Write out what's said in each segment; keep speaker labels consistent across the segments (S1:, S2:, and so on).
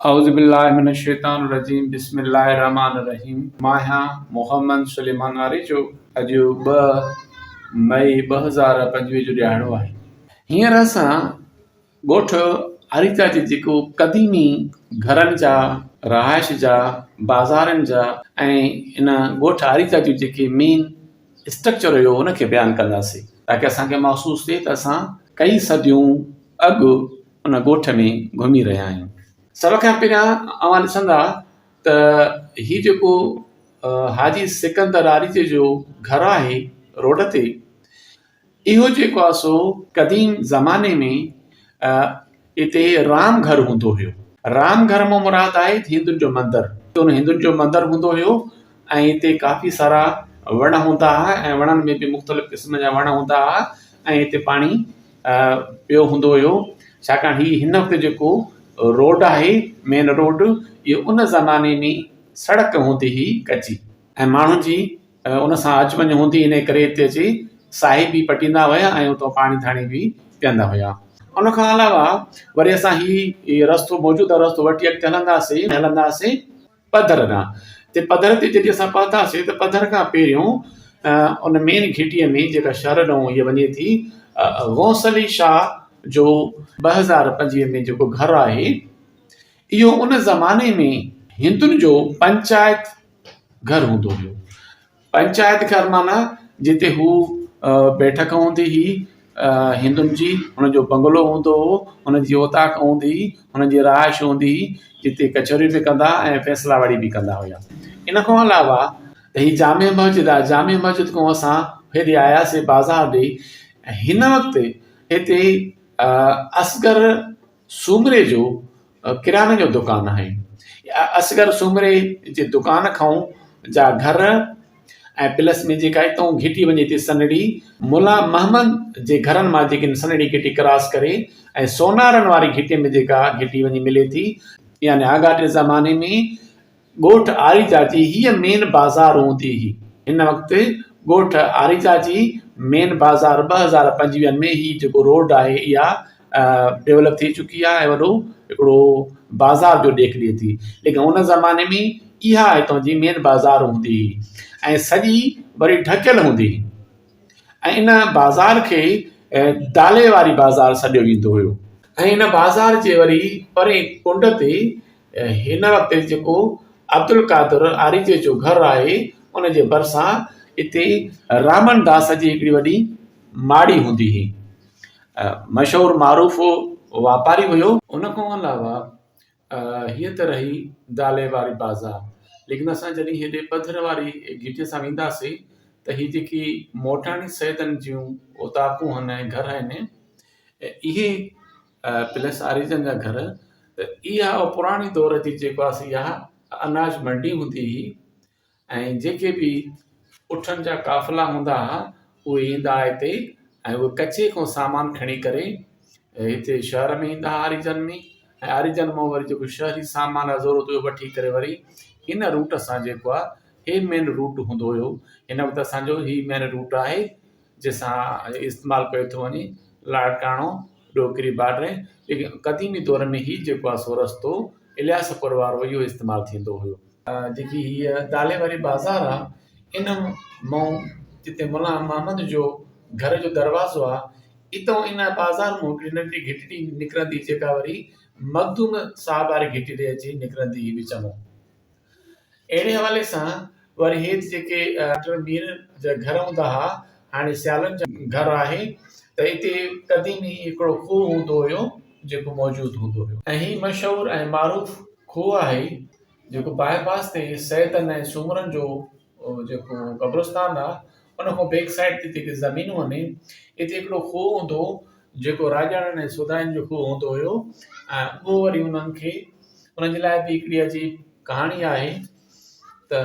S1: اعوذ بالله من الشيطان الرجيم بسم الله الرحمن الرحيم مان آهيان محمد سليمان آريجو اڄ 2 مئي 2025 جو ڏهاڙو آهي. هينئر اسان ڳوٺ آريجا جي جيڪو قديمي گهرن جا رهائش جا بازارن جا ۽ ان ڳوٺ آريجا جون جيڪي مين اسٽرڪچر هيو ان کي بيان ڪنداسين تاڪه اسان کي محسوس ٿئي ته اسان ڪئي صديون اڳ ان ڳوٺ ۾ گهمي رهيا آهيون. سڀ کان پهريان اوهان ڏسندا ته هي جيڪو حاجي سڪندر آريجي جو گهر آهي روڊ تي اهو جيڪو آهي سو قديم زماني ۾ اتي رام گهر هوندو هيو. رام گهر مان مراد آهي هندن جو مندر. ان هندن جو مندر هوندو هيو ۽ هتي ڪافي سارا وڻ هوندا هئا ۽ وڻن ۾ به مختلف قسم جا وڻ هوندا هئا ۽ هتي پاڻي پيو هوندو هيو ڇاڪاڻ هي هن وقت جيڪو روڊ آهي مين روڊ اهو ان زماني ۾ سڙڪ هوندي هئي ڪچي ۽ ماڻهن جي ان سان اچ وڃ هوندي ان ڪري هتي اچي ساهي به پٽيندا هيا ۽ اتان پاڻي ڌاڻي به پيئندا هيا ان کان علاوه وري اسان هي رستو موجوده رستو وٺي اڳتي هلنداسين هلنداسين پڌر ڏانهن تي پڌر تي جڏهن اسان پهتاسين ته پڌر کان پهريون ان مين گهٽيء ۾ جيڪا شهر ڏانهن هيء وڃي ٿي غوث علي شاهه جو 2025 ۾ جيڪو گهر آهي اهو ان زماني ۾ هندن جو پنچائت گهر هوندو هيو. پنچائت گهر معنيٰ جتي هو بيٺڪ هوندي هئي هندن جي هن جو بنگلو هوندو هو هن جي اوطاق هوندي هئي هن جي رهائش هوندي هئي جتي ڪچهريون به ڪندا ۽ فيصلا وڙي به ڪندا هيا ان کان علاوه ته هي جامع مسجد آهي جامع مسجد کان اسان هيڏي آياسي بازار ڏي هن وقت هتي اصغر سومري جو ڪرياني جو دڪان آهي. اصغر سومري جي دڪان کان جا گهر ۽ پلس ۾ جيڪا اتان گهٽي وڃي ٿي سنهڙي ملا محمد جي گهرن مان جيڪي سنهڙي گهٽي ڪراس ڪري ۽ سونارن واري گهٽي ۾ جيڪا گهٽي وڃي ملي ٿي يعني آڳاٽي زماني ۾ ڳوٺ آريجا جي هيء مين بازار هوندي هئي. هن وقت ڳوٺ آريجا جي مين بازار 2025 ۾ هي جيڪو روڊ آهي اها ڊولپ ٿي چڪي آهي ۽ وڏو هڪڙو بازار جو ڏيک ڏئي ٿي ليڪن ان زماني ۾ اها هتان جي مين بازار هوندي هئي ۽ سڄي وري ڍڪيل هوندي هئي. ۽ ان بازار کي دالي واري بازار سڏيو ويندو هيو. ۽ ان بازار جي وري پرئين ڪنڊ تي هن وقت جيڪو عبدالقادر آريجي جو گهر آهي ان جي ڀرسان اتي رامن داس جي هڪڙي وڏي ماڙي هوندي هئي. مشهور معروف واپاري هيو. ان کان علاوه هيء ته رهي دالي واري بازار، ليڪن اسان جڏهن هيڏي پڌر واري گهٽيء سان وينداسين ته هي جيڪي موٽاڻي سيدن جون اوطاقون هن ۽ گهر آهن، اهي پلس آريجن جا گهر ته اها پراڻي دور جي جيڪو آهي سو اها اناج منڊي هوندي هئي. ۽ جيڪي به اٺن جا قافلا هوندا ها اهي ايندا ها هتي ۽ اهي ڪچي کان سامان کڻي ڪري هتي شهر ۾ ايندا ها آريجن ۾ ۽ آريجن مان وري جيڪو شهري سامان ضرورت هيو وٺي ڪري وري هن روٽ سان جيڪو آهي هي مين روٽ هوندو هيو هن وقت اسانجو هي مين روٽ آهي جنهن سان استعمال ڪيو ٿو وڃي لاڙڪاڻو ڏوڪري بارڊر ليڪن قديمي دور ۾ هي جيڪو آهي سو رستو الياس پور وارو اهو استعمال ٿيندو هيو. جيڪي هيء دالي واري بازار آ، ان مئون جتي ملا محمد جو گهر جو دروازو آ، اتئون ان بازار مون هڪڙي ننڍڙي گهٽڙي نڪرندي جيڪا وري مخدوم صاحب واري گهٽي ڏي اچي نڪرندي هئي وچ مون. اهڙي حوالي سان وري هيٺ جيڪي ڊاڪٽر مير جا گهر هوندا ها، هاڻي سيالن جا گهر آهي ته اتي قديمي هڪڙو کوهه هوندو هيو جيڪو موجود هوندو هيو. ۽ هي مشهور ۽ معروف کوهه آهي جيڪو باء پاس تي سيدن ۽ سومرن جو جيڪو قبرستان آ ان کان بيڪ سائيڊ تي جيڪي زمينون آهن اتي هڪڙو کوهه هوندو هو جيڪو راڄاڻن ۽ سودائن جو کوهه هوندو هيو ۽ اهو وري انهن کي انهن جي لاء به هڪڙي عجيب ڪهاڻي آهي ته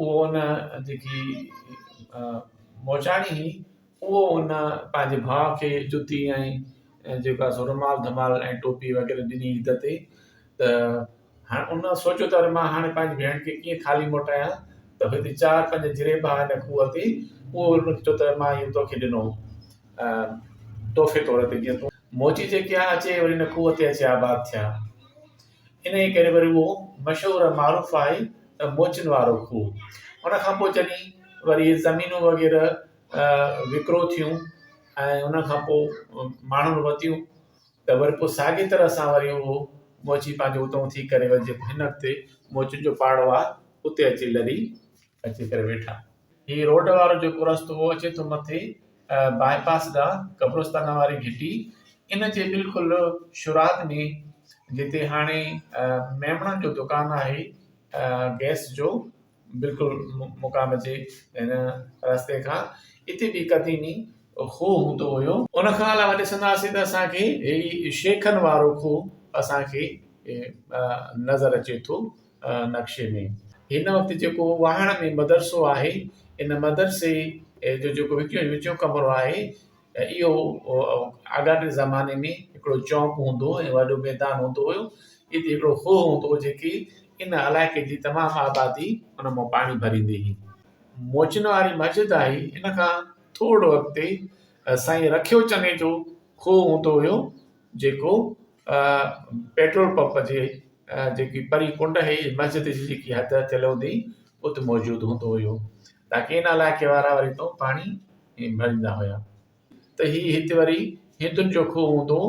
S1: اهو ان جيڪي موچاڻي هئي اهو ان پنهنجي ڀاء کي جتي ۽ جيڪو آهي سو رومال ڌمال ۽ ٽوپي وغيره ڏني عيد تي ته هاڻ ان سوچيو ته مان هاڻي پنهنجي ڀيڻ کي ڪيئن خالي موٽايان ته هتي چار پنج جريبا هن کوهه تي اهو ان کي چيو ته مان اهو توکي ڏنو تحفي طور تي جيئن تون موچي جيڪي آ اچي وري ان کوهه تي اچي آباد ٿيا. انهيء ڪري وري اهو مشهور ۽ معروف آهي ته موچين وارو کوهه. ان کان پوء جڏهن وري زمينون وغيره وڪرو ٿيون ۽ ان کان پوء ماڻهن ورتيون ته وري پوء ساڳي طرح سان وري اهو موچي پنهنجو اتئون ٿي ڪري وري جيڪو هن اڳتي موچين جو پاڙو آهي اتي اچي لڏي اچي ڪري ويٺا. هي روڊ وارو جيڪو رستو اهو اچي ٿو مٿي باء پاس ڏانهن قبرستان واري گهٽي ان جي بلڪل شروعات ۾ جتي هاڻي ميمڻن جو دڪان آهي گئس جو بلڪل مقام جي هن رستي کان اتي به قديمي کوهه هوندو هيو. ان کان علاوه ڏسنداسين ته اسان کي هي شيخن وارو کوهه اسان کي نظر اچي ٿو نقشي ۾. هن وقت جيڪو واهڻ ۾ مدرسو آهي ان مدرسي جو جيڪو وچيون ڪمرو آهي اهو آڳاٽي زماني ۾ هڪڙو چونڪ هوندو هو ۽ وڏو ميدان هوندو هيو. اتي هڪڙو کوهه هوندو هو جيڪي ان علائقي جي تمام آبادي ان مان پاڻي ڀريندي هئي. موچن واري مسجد آهي ان کان ٿورو اڳتي سائين رکيو چني جو کوهه هوندو هيو جيڪو پيٽرول پمپ جي جيڪي پرين ڪنڊ هئي مسجد جي جيڪي حد ٿيل هوندي هئي اتي موجود هوندو هيو تاڪي ان علائقي وارا وري اتو پاڻي ڀريندا هيا ته هي هتي وري هندن جو کوهه هوندو هو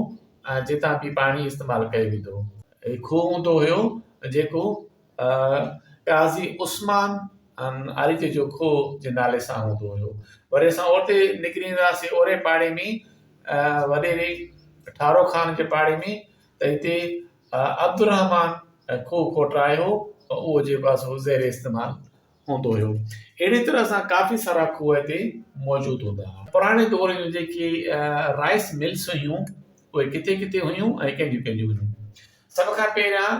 S1: ۽ جتان به پاڻي استعمال ڪيو ويندو هو. هي کوهه هوندو هيو جيڪو قاضي عثمان آريجي جو کوهه جي نالي سان هوندو هيو. وري اسان اورتي نڪري ايندا هئاسين اوري پاڙي ۾ وڏيري ٺارو خان جي پاڙي ۾ ته هتي عبدالرحمان کوهه کوٽرايو هو اهو جيڪو آهي سو زير استعمال هوندو هيو. اهڙي طرح سان ڪافي سارا کوهه هتي موجود هوندا هئا. پراڻي دور جون جيڪي رائس ملس هيون اهي ڪٿي ڪٿي هيون ۽ ڪنهن جون ڪنهن جون هيون. سڀ کان پهريان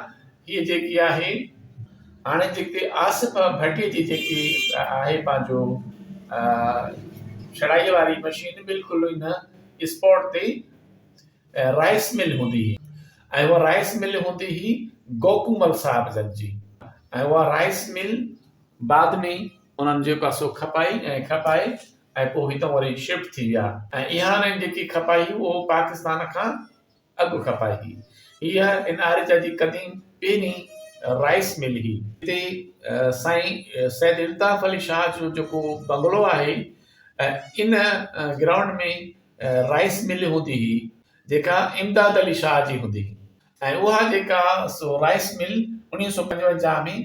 S1: هيء جيڪي آهي هاڻي جتي آصف ڀٽي جي جيڪي آهي پنهنجو ڇڙائي واري مشين بلڪل ان اسپاٽ تي رائس مل هوندي هئي ۽ اها رائس مل هوندي هئي گوڪومل صاحب جن جي ۽ اها رائس مل بعد ۾ انهن جيڪو آهي سو کپائي ۽ کپائي ۽ پوء هتان وري شفٽ ٿي ويا ۽ اها انهن جيڪي کپائي هئي اهو پاڪستان کان اڳ کپائي هئي. هيء ان آريجا جي قديم پهرين رائس مل هئي. هتي سائين سيد الطاف علي شاهه جو جيڪو بنگلو آهي ان گرائونڊ ۾ رائس مل هوندي هئي جيڪا امداد علي شاهه جي هوندي هئي ۽ اها جيڪا سو رائس مل 1955 ۾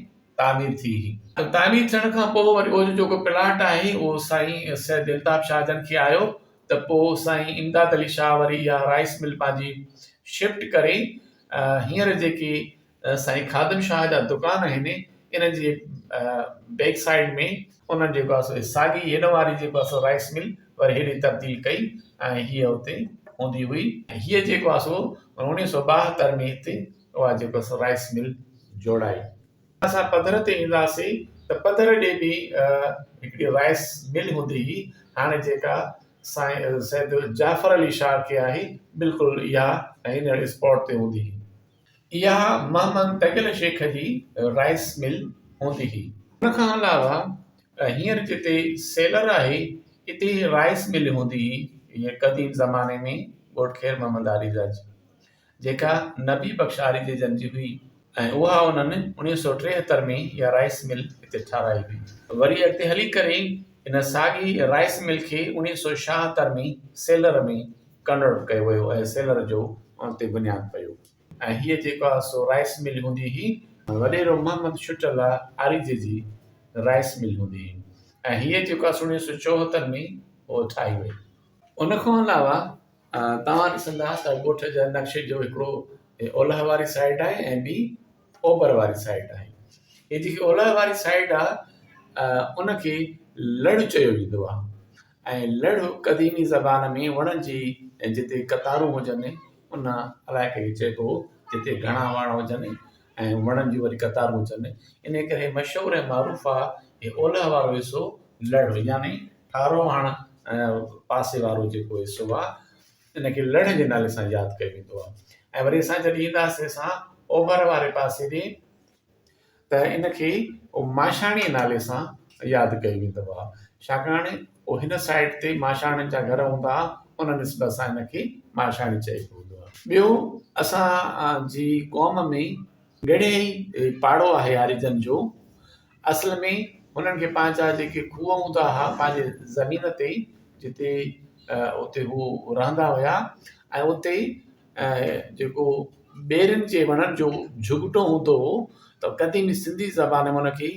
S1: تعمير ٿي هئي. تعمير ٿيڻ کان پوء وري اهو جيڪو پلاٽ آهي اهو سائين سيد الطاف شاهه جن کي آيو ته پوء سائين امداد علي شاهه وري اها رائس مل پنهنجي شفٽ ڪري هينئر جيڪي سائين خادم شاهه جا دڪان آهن انهن جي بيڪ سائيڊ ۾ انهن جيڪو آهي سو ساڳي هن واري جيڪو آهي سو رائس مل وري هيڏي تبديل ڪئي ۽ هيء اتي هوندي هئي. هيء جيڪو آهي سو 1972 ۾ هتي اها جيڪو آهي سو رائس مل جوڙائي. اسان پڌر تي اينداسين ته پڌر ڏي به هڪڙي رائس مل هوندي هئي هاڻي جيڪا سائين سيد جعفر علي شاهه کي آهي بلڪل اها هن اسپاٽ تي هوندي هئي. اها محمد تگل شيخ جي رائس مل هوندي هئي. ان کان علاوه هينئر جتي سيلر آهي اتي رائس مل هوندي هئي قديم زماني ۾ ڳوٺ خير محمد آريجا جي جيڪا نبي بخش آريجي جن جي هئي ۽ اها انهن 1973 ۾ اها رائس مل هتي ٺهرائي هئي. وري اڳتي هلي ڪري ان ساڳي رائس مل کي 1976 ۾ سيلر ۾ ڪنورٽ ڪيو ويو ۽ سيلر جو ان تي بنياد پيو ۽ هيء جيڪا سو رائس مل هوندي هئي وڏيرو محمد شٽل آريجي جي رائس مل هوندي هئي ۽ هيء جيڪا سو 1974 ۾ اهو ٺاهي وئي. ان کان علاوه توهان ڏسندا ته ڳوٺ جا نقشي جو هڪڙو اولهه واري سائيڊ آهي ۽ ٻي اوڀر واري سائيڊ آهي. هي جيڪي اولهه واري سائيڊ آهي ان کي لڙ چيو ويندو آهي. ۽ لڙ قديمي زبان ۾ وڻن جي جتي قطارون هجن ان علائقي کي چئبو هو جتي گهڻا وڻ هجن ۽ وڻن جون وري قطارون هجن ان ڪري مشهور ۽ معروف آهي هي اولهه وارو حصو لڙ يعني ٺارو هاڻ پاسي وارو جيڪو حصو آهي ان کي لڙ جي نالي سان ياد ڪيو ويندو آهي ۽ وري اسان جڏهن اينداسين اسان اوڀر واري پاسي ڏي ته ان کي ماشاڻي نالي سان ياد ڪيو ويندو آهي ڇاڪاڻ اهو هن سائيڊ تي ماشاڻين جا گهر هوندا هئا ان نسبت سان ان کي ماشاڻي چئبو هوندو آهي. ٻيو اسان جي قوم ۾ ڳڙهي پاڙو آهي آريجن جو. اصل ۾ هنن کي پنهنجا جيڪي کوهه هوندا ها پنهنجي زمين تي جتي اتي هو رهندا هيا ۽ اتي جيڪو ٻيرين جي وڻن جو جهڳٽو هوندو هو ته قديمي سنڌي زبان ۾ ان کي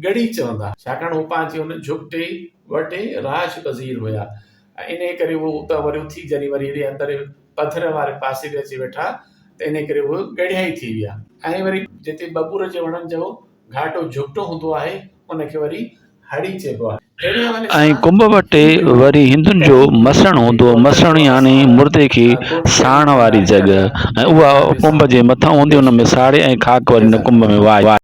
S1: ڳڙهي چوندا ها ڇاڪاڻ هو پنهنجي ان جهڳٽي وٽ رهائش پذير هيا ۽ انهيء ڪري هو اتان وري اٿي جڏهن وري هيڏي اندر پڌر واري پاسي تي اچي ويٺا ته انهيء ڪري اهي ڳڙهيا ئي ٿي ويا. ۽ وري جتي ٻٻر جي وڻن جو گهاٽو جهڳٽو هوندو آهي، ان کي وري هڙي چئبو آهي. اهڙي حوالي
S2: ۽
S1: سان
S2: ڪنب وٽ
S1: هي پڻ
S2: وري هندن جو
S1: قديم
S2: مسڻ هوندو هو.
S1: ڪوٽ
S2: مسڻ يعني
S1: سارا
S2: مردي کي
S1: ڪوٽ
S2: ساڙڻ
S1: شريف
S2: واري
S1: لاڙڪاڻا
S2: جڳهه ۽ اها
S1: جي
S2: ڪنب جي
S1: سامهون
S2: مٿان هوندي
S1: پيش
S2: ان ۾ ساڙي ۽ خاڪ وري
S1: جزاڪ
S2: ان ڪنب
S1: الله.
S2: ۾ وهائي.